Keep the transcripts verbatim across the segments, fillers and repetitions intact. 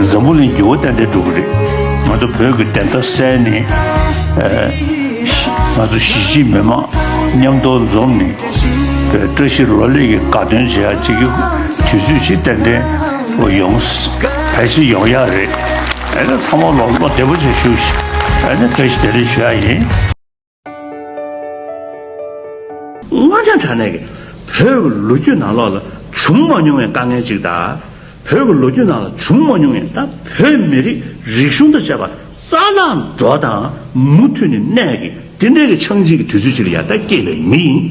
འཛམ་བུ་གླིང་འགྱུར་བ་ཏན་ཏན་འགྲོ་གི་རེད། ང་ཚོ་བོད་ཀྱི་བདེན་མཐའ་གསལ་ནས། ཨ། ང་ཚོ་གཞིས་བྱེས་མི་མང་མཉམ་དུ་འཛོམས་ནས། བོད་བཀྲ་ཤིས་ལོ་ལེགས་ཀྱི་དགའ་སྟོན་བྱེད་ཡག་ཅིག་གི་དུས་ཚོད་ཅིག་ཏན་ཏན་ཡོང་། ད་ཅི་ཡོང་ཡག་རེད། ཨ་ནི་ཚང་མ་ལོ་བློ་བདེ་པོ་བྱས་བཞུགས་ཤིག་ཨ་ནི་བཀྲ་ཤིས་བདེ་ལེགས་ཞུ་ཡག་ཡིན། སྔོན་ཆད་དྲང་གནས་ཀྱི་བོད་ཀྱི་ལོ་རྒྱུས་ནང་ལོགས་ལ་བྱུང་མ་མྱོང་བའི་དཀའ་ངལ་ཅིག་དང་། བོད་ཀྱི་ལོ་རྒྱུས་ནང་ལ་བྱུང་མ་མྱོང་བའི། ད་བོད་མི་རིགས་རིག་གཞུང་དང་བཅས་པ་རྩ་བརླག་འགྲོ་དང་མུ་མཐུད་ནས་གནས་ཀྱི་དེ་འདྲའི་གི་འཆང་བྱེད་ཀྱི་དུས་ཚོད་ཅིག་ལ་ཡ་ད་སྐྱེས་པའི་མི་ཡིན།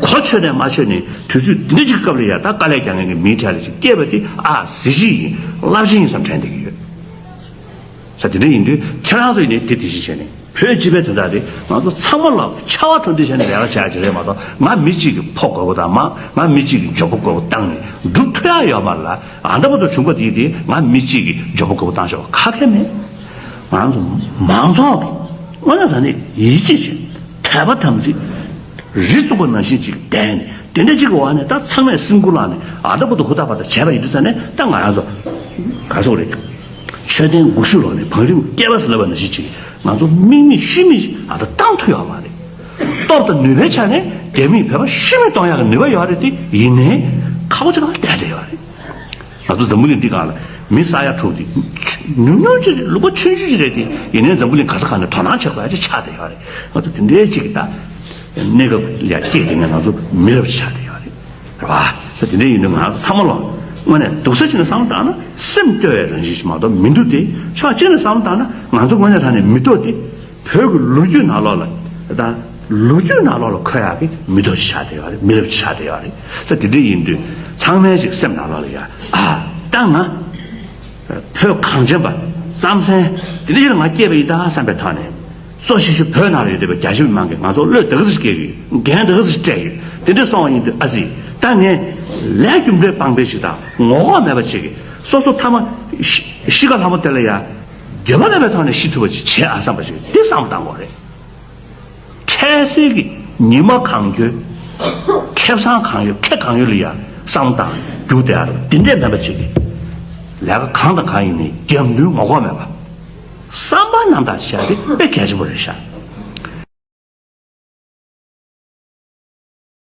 གོ་ཆོད་ནས་མ་ཆོད་ནས་དུས་ཚོད་འདི་འདྲ་ཅིག་སྐབས་ལ་ཡ་ད་དཀའ་ལས་རྒྱག་མཁན་གྱི་མིའི་གྲས་ལ་ཅིག་སྐྱེས་པ་དེ་ཨ་གཟི་བརྗིད་ཡིན། རླབས་ཆེན་ཡིན་བསམ་དྲན་བསྡད་ཀྱི་ཡོད། ས་དེ་འདྲ་ཡིན་དུས་ཁྱེད་རང་ཚོ་ཡིན་ནའི་དེ་དེ་བཞིན་བྱས་ནས་བོད་སྤྱི་པའི་དོན་དག་དེ་ང་ཚོ་ཚང་མ་ལ་ཆར་པ་དྲོ་འདི་བྱས་ནས་ལས་ཀ་བྱ་ཡག་ཅིག་རེད་མ་གཏོགས། ང་མི་གཅིག་གི་ཕོ་རྒོད་པོ་དང་། མ་ང་མི་གཅིག་གི་མགྱོགས་པོ་རྒོད་པོ་བཏང་ནས་འགྲུབ་ཐུབ་ཡག་ཡོད་མ་རེད་ལ། ཨ་འདྲ་པོ་དང་བྱུང་པ་དེ་དེ་ང་མི་གཅིག་གི་མགྱོགས་པོ་རྒོད་པོ་བཏང་ཆོག་ཁག་ཁག་མེད། ང་ཚོ་མང་ཚོགས་ཀྱི་དངོས་གནས་དྲང་གནས་ཡིད་ཆེས་བྱེད། དད་པ་དམ་ཚིག་རི་བཙུགས་པ་ནང་བཞིན་ཅིག་ལྡན་ནས་དེ་འདྲ་ཅིག་གི་འོག་ནས་ད་ཚང་མས་སེམས་ཁུར་བླངས་ནས་ཨ་འདྲ་པོ་དང་ཧུར་ཐག་པ་དང་བྱས་པ་ཡིན་དུས་ཙ་ནས། ད་ང་རང་ཚོ་ག་སོག་རེད། མཆོད་རྟེན་དགུ་ཤུ་ལོགས་ནས་བང་རིམ་བསྐལ་པ་ཟེར་ལབ་པ་ནང་བཞིན་ཅིག་ང་ཚོ་དམིགས་མེད་ཤུལ་མེད་ཅིག་ཨ་ད་བཏང་ཐུབ་ཡོད་མ་རེད། སྟོབས་དང་ནུས་པའི་ཆ་ནས་རྒྱ་མིས་བོད་པ་ཤུལ་མེད་གཏོང་ཡག་གི་ནུས་པ་ཡོད་རེད་དེ། ཡིན་ནའི་ཁག་པོ་ཅིག་ལ་བསྡད་བསྡད་ཡོད་རེད། ང་ཚོ་འཛམ་བུ་གླིང་འདི་སྒང་ལ་མི་ས་ཡ་དྲུག་དེ་ཉུང་ཉུང་ཅིག་རེད། ལུང་པ་ཆུང་ཆུང་ཅིག་རེད་དེ། ཡིན་ནའི་འཛམ་བུ་གླིང་ག་ས་ག་ནས་དོ་སྣང་བྱེད་དགོས་ཡ་ཅིག་ཆགས་བསྡད་ཡོད་རེད། ང་ཚོ་དེ་འདྲའི་ཅིག་གི་ད་གནས་སྐབས་ལ་སྐྱེས་དེ་ནས་ང་ཚོ་མི་རབས་ཆགས་བསྡད་ཡོད་རེད། རེད་བ། ས་དེ་འདྲ་ཡིན་དུས་ང་ཚོ་ཚང་མ་ལ་དངོས་གནས་སྡུག་ས་ཅིག་ནས་བསམ་བློ་བཏང་ན་སེམས་སྐྱོ་བའི་རང་བཞིན་ཞིག་མ་གཏོགས་མི་འདུག་སྟེ། ཕྱོགས་གཅིག་ནས་བསམ་བློ་བཏང་ན་ང་ཚོ་དངོས་གནས་དྲང་གནས་མི་ཐོག་དེ་བོད་ཀྱི་ལོ་རྒྱུས་ནང་ལོགས་ལ་ད་ལོ་རྒྱུས་ནང་ལོགས་ལ་འཁོད་ཡག་གི་མི་ཐོག་ཅིག་ཆགས་བསྡད་ཡོད་རེད། མི་རབས་ཅིག་ཆགས་བསྡད་ཡོད་རེད། ས་དེ་འདྲ་ཡིན་དུས་ཚང་མའི་ཅིག་སེམས་ནང་ལོགས་ལ་ཡ་ཨ་ད་ང་བོད་གངས་ཅན་པ་རྩམ་ཟན་དེ་འདྲ་ཞིག་ལ་ང་སྐྱེས་པ་ཡིན་ད་བསམ་པའི་ཐོག་ནས། གཙོ་ཆེ་ཤོས་བོད་ནང་ལ་ཡོད་བསྡད་པའི་རྒྱ་ཆེ་མི་མང་གིས་ང་ཚོ་བློས་དེ་ག་ཚོད་ཅིག་བཀལ་གི་ཡོད། འགན་དེ་ག་ཚོད་ཅིག་སྤྲད་ཡོད། དེ་འདྲ་སོང་བ་ཡིན་དུས་ཨ་ཙི། ད་ངས་ལས་རྒྱུ་འབྲས་སྤངས་པའི་ཞིག་དང་ངོ་ལྐོག་མེད་པ་ཅིག་གིས་སོ་སོ་ཐ་མ་ཤི་ཤི་ཁ་ལྷ་མོ་དེ་ལ་ཡ་འགྱོད་པ་མེད་པའི་ཐོག་ནས་ཤི་ཐུབ་པ་ཅིག་བྱེད་ཨ་བསམ་པ་ཞིག་དེ་བསམ་བློ་བཏང་དགོས་རེད། འཕྲལ་སེལ་གྱི་ཉི་མ་གང་འཁྱོལ། ཁེ་བཟང་གང་ཡོད་ཁེ་གང་ཡོད་ལ་ཡ་བསམ་བློ་བཏང་རྒྱུ་དེ་ཨ་རེད། དེ་འདྲས་མེད་པ་ཅིག་གིས་ལས་ཀ་གང་དང་གང་ཡིན་ནའི་རྒྱབ་མདུན་ངོ་ལྐོག་མེད་པ། བསམ་པ་རྣམ་དག་བྱས་ཏེ་དཔེ་གལ་ཆེན་པོ་རེད་ཤག